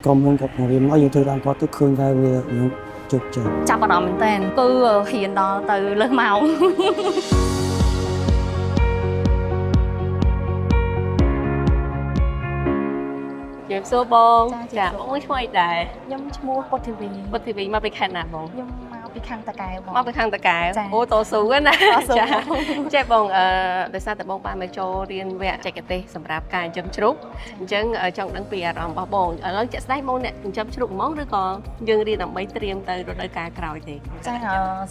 ក្រុមហ៊ុនគាត់បង្រៀនមកយើងធ្វើតាមគាត់ទៅឃើញថាវានឹងជោគជ័យ ចាប់អារម្មណ៍មែនតើគឺរៀនដល់ទៅលើសម៉ោង ជំរាបសួរបង ចាជំរាបសួរ បងឈ្មោះអីដែរ ខ្ញុំឈ្មោះពុទ្ធិវី ពុទ្ធិវីមកពីខេត្តណាបង ខ្ញុំមកពីខាងតាកែវបង មកពីខាងតកែ ចា អូតស៊ូហ្នឹងណា តស៊ូ ចាចេះបងអឺដោយសារតែបងបានមកចូលរៀនវគ្គបច្ចេកទេសសម្រាប់ការចិញ្ចឹមជ្រូកអញ្ចឹងចង់ដឹងពីអារម្មណ៍របស់បងឥឡូវជាក់ស្ដែងបងអ្នកចិញ្ចឹមជ្រូកហ្មងឬក៏យើងរៀនដើម្បីត្រៀមទៅរដូវកាលក្រោយទេ ចា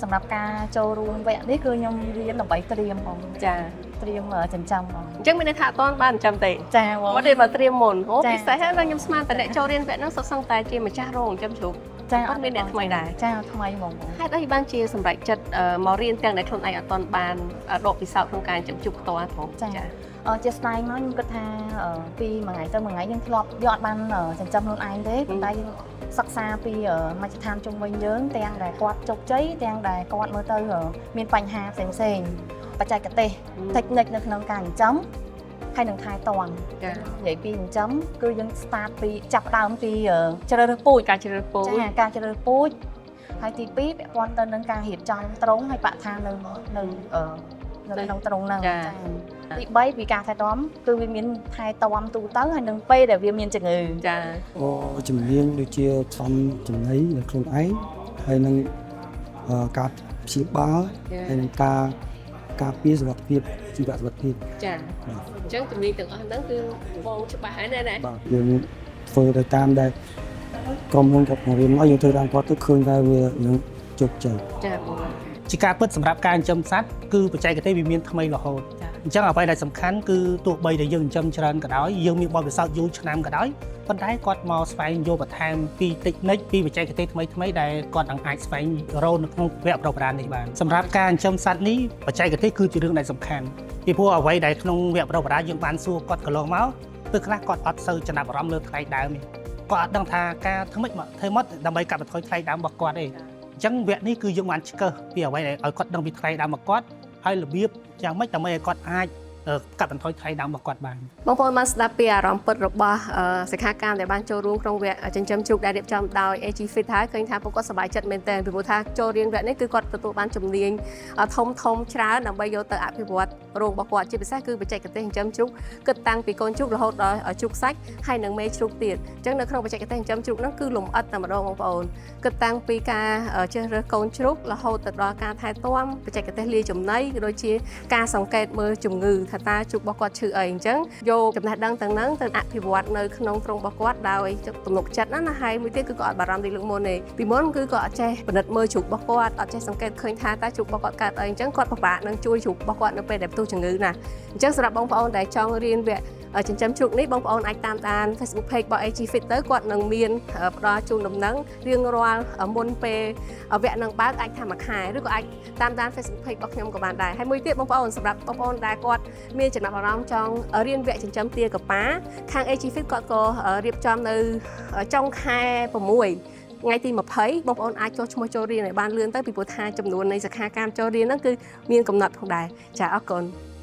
សម្រាប់ការចូលរួមវគ្គនេះគឺខ្ញុំរៀនដើម្បីត្រៀមបង ចា ត្រៀមចិញ្ចឹមបង អញ្ចឹងមានន័យថាអត់ទាន់បានចិញ្ចឹមទេ ចាបង មកទេមកត្រៀមមុនអូ ចា ពិសេសហ្នឹងខ្ញុំស្មានតែអ្នកចូលរៀនវគ្គហ្នឹងសុទ្ធសឹងតែជាម្ចាស់រោងចិញ្ចឹមជ្រូក ចា អត់មានអ្នកថ្មីដែរ ចាថ្មីហ្មងបង ហេតុអីបានជាសម្រេចចិត្តមករៀនទាំងដែលខ្លួនឯងអត់ទាន់បានដកពិសោធន៍ក្នុងការចិញ្ចឹមជ្រូកផ្ទាល់ផង ចាជាស្ដែងមកខ្ញុំគិតថាពីមួយថ្ងៃទៅមួយថ្ងៃយើងធ្លាប់យើងអត់បានចិញ្ចឹមខ្លួនឯងទេប៉ុន្តែយើងសិក្សាពីមជ្ឈដ្ឋានជុំវិញយើងទាំងដែលគាត់ជោគជ័យទាំងដែលគាត់មើលទៅមានបញ្ហាផ្សេងផ្សេងៗបច្ចេកទេស technique នៅក្នុងការចិញ្ចឹមហើយនឹងថែទាំ ចា និយាយពីចិញ្ចឹមគឺយើង start ពីចាប់ផ្ដើមពីជ្រើសរើសពូជ ការជ្រើសរើសពូជ ចាការជ្រើសរើសពូជហើយទី2ពាក់ព័ន្ធទៅនឹងការរៀបចំទ្រុងហើយបរិស្ថាននៅនៅអឺនៅក្នុងទ្រុងហ្នឹង ចា ទី3ពីការថែទាំគឺវាមានថែទាំទូទៅហើយនឹងពេលដែលវាមានជំងឺ ចា អូជំនាញដូចជាផ្សំចំណីដល់ខ្លួនឯងហើយនឹងការព្យាបាល ចា ហើយនឹងការការពារសុខភាពជីវសុខភាព ចា បាទ អញ្ចឹងជំនាញទាំងអស់ហ្នឹងគឺបងច្បាស់ហើយណាណា បាទយើងធ្វើទៅតាមដែលក្រុមហ៊ុនគាត់បង្រៀនមកយើងធ្វើតាមគាត់ទៅឃើញថាវានឹងជោគជ័យ ចាបង ជាការពិតសម្រាប់ការចិញ្ចឹមសត្វគឺបច្ចេកទេសវាមានថ្មីរហូត ចា អញ្ចឹងអ្វីដែលសំខាន់គឺទោះបីដែលយើងចិញ្ចឹមច្រើនក៏ដោយយើងមានបទពិសោធន៍យូរឆ្នាំក៏ដោយប៉ុន្តែគាត់មកស្វែងយល់បន្ថែមពី technique ពីបច្ចេកទេសថ្មីៗដែលគាត់នឹងអាចស្វែងរកនៅក្នុងវគ្គប្រប្រាននេះបានសម្រាប់ការចិញ្ចឹមសត្វនេះបច្ចេកទេសគឺជារឿងដែលសំខាន់ពីព្រោះអ្វីដែលក្នុងវគ្គប្រប្រានយើងបានសួរគាត់កន្លងមកពេលខ្លះគាត់អត់សូវចំណាប់អារម្មណ៍លើថ្លៃដើមទេគាត់អត់ដឹងថាការធ្វើម៉េចមកធ្វើម៉េចដើម្បីកាត់បន្ថយថ្លៃដើមរបស់គាត់ទេ អញ្ចឹងវគ្គនេះគឺយើងបានឆ្កឹះពីអ្វីដែលឲ្យគាត់ដឹងពីថ្លៃដើមរបស់គាត់ហើយរបៀបយ៉ាងម៉េចដើម្បីឲ្យគាត់អាចកាត់បន្ថយថ្លៃដើមរបស់គាត់បាន បងប្អូនបានស្ដាប់ពីអារម្មណ៍ពិតរបស់សិក្ខាកាមដែលបានចូលរួមក្នុងវគ្គចិញ្ចឹមជ្រូកដែលរៀបចំដោយ AG Fit ហើយឃើញថាពួកគាត់សប្បាយចិត្តមែនទែនពីព្រោះថាចូលរៀនវគ្គនេះគឺគាត់ទទួលបានជំនាញធំធំច្រើនដើម្បីយកទៅអភិវឌ្ឍរោងរបស់គាត់ជាពិសេសគឺបច្ចេកទេសចិញ្ចឹមជ្រូកគិតតាំងពីកូនជ្រូករហូតដល់ជ្រូកសាច់ហើយនិងមេជ្រូកទៀតអញ្ចឹងនៅក្នុងបច្ចេកទេសចិញ្ចឹមជ្រូកហ្នឹងគឺលម្អិតតែម្ដងបងប្អូនគិតតាំងពីការជ្រើសរើសកូនជ្រូករហូតទៅដល់ការថែទាំបច្ចេកទេសលាយចំណីក៏ដូចជាការសង្កេតមើលជំងឺថាតើជ្រូករបស់គាត់ឈឺអីអញ្ចឹងយកចំណេះដឹងទាំងហ្នឹងទៅអភិវឌ្ឍនៅក្នុងទ្រុងរបស់គាត់ដោយទំនុកចិត្តណាណាហើយមួយទៀតគឺគាត់អត់បារម្ភដូចលើកមុនទេពីមុនគឺគាត់អត់ចេះពិនិត្យមើលជ្រូករបស់គាត់អត់ចេះសង្កេតឃើញថាតើជ្រូករបស់គាត់កើតអីអញ្ចឹងគាត់ពិបាកនឹងជួយជ្រូករបស់គាត់នៅពេលដែលផ្ទុះជំងឺណាអញ្ចឹងសម្រាប់បងប្អូនដែលចង់រៀនវគ្គចិញ្ចឹមជ្រូកនេះបងប្អូនអាចតាមដាន Facebook Page របស់ AG Fit ទៅគាត់នឹងមានផ្ដល់ជូនដំណឹងរៀងរាល់មុនពេលវគ្គនឹងបើកអាចថាមួយខែឬក៏អាចតាមដាន Facebook Page របស់ខ្ញុំក៏បានដែរហើយមួយទៀតបងប្អូនសម្រាប់បងប្អូនដែលគាត់មានចំណាប់អារម្មណ៍ចង់រៀនវគ្គចិញ្ចឹមទាកប៉ាខាង AG Fit គាត់ក៏រៀបចំនៅចុងខែ6ថ្ងៃទី20បងប្អូនអាចចុះឈ្មោះចូលរៀនឲ្យបានលឿនទៅពីព្រោះថាចំនួននៃសិក្ខាកាមចូលរៀនហ្នឹងគឺមានកំណត់ផងដែរចាអរគុណ។